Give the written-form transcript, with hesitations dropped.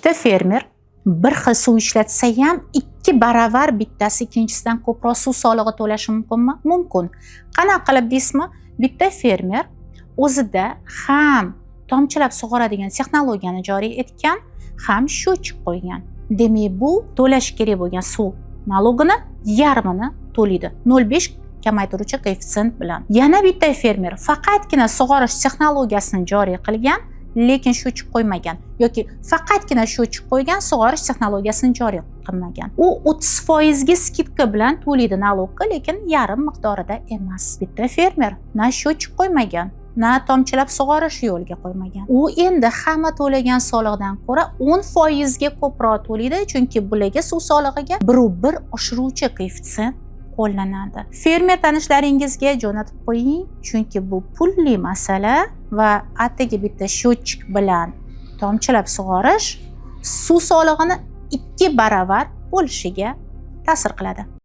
Ikkita fermer bir xil suv ishlatsa ham, 2 baravar bittasi ikkinchisidan ko'proq suv solig'i to'lashi mumkinmi? Mumkin. Qanaqa qilib deysizmi? Bitta fermer o'zida ham tomchilab sug'oradigan texnologiyani joriy etgan, ham счетчик qo'ygan. Demak, bu to'lash kerak bo'lgan suv налог ini yarmini to'laydi, 0,5 kamaytiruvchi koeffitsient bilan. Yana bitta fermer faqatgina sug'orish texnologiyasini joriy qilgan, lekin счетчик qo'ymagan yoki faqatgina счетчик qo'ygan, sug'orish texnologiyasini joriy qilmagan. U 30%ga скидка bilan to'laydi налог ga, lekin yarim miqdorida emas. Bitta fermer na счетчик qo'ymagan, na tomchilab sug'orish yo'lga qo'ymagan. U endi hamma to'lagan soliqdan ko'ra 10%ga ko'proq to'laydi, chunki bularga suv solig'iga 1,1 oshiruvchi koeffitsient qo'llanadi. Fermer tanishlaringizga jo'natib qo'ying, chunki bu pulli masala va atigi bitta счетчик bilan tomchilab sug'orish suv solig'ini 2 baravar bo'lishiga ta'sir qiladi.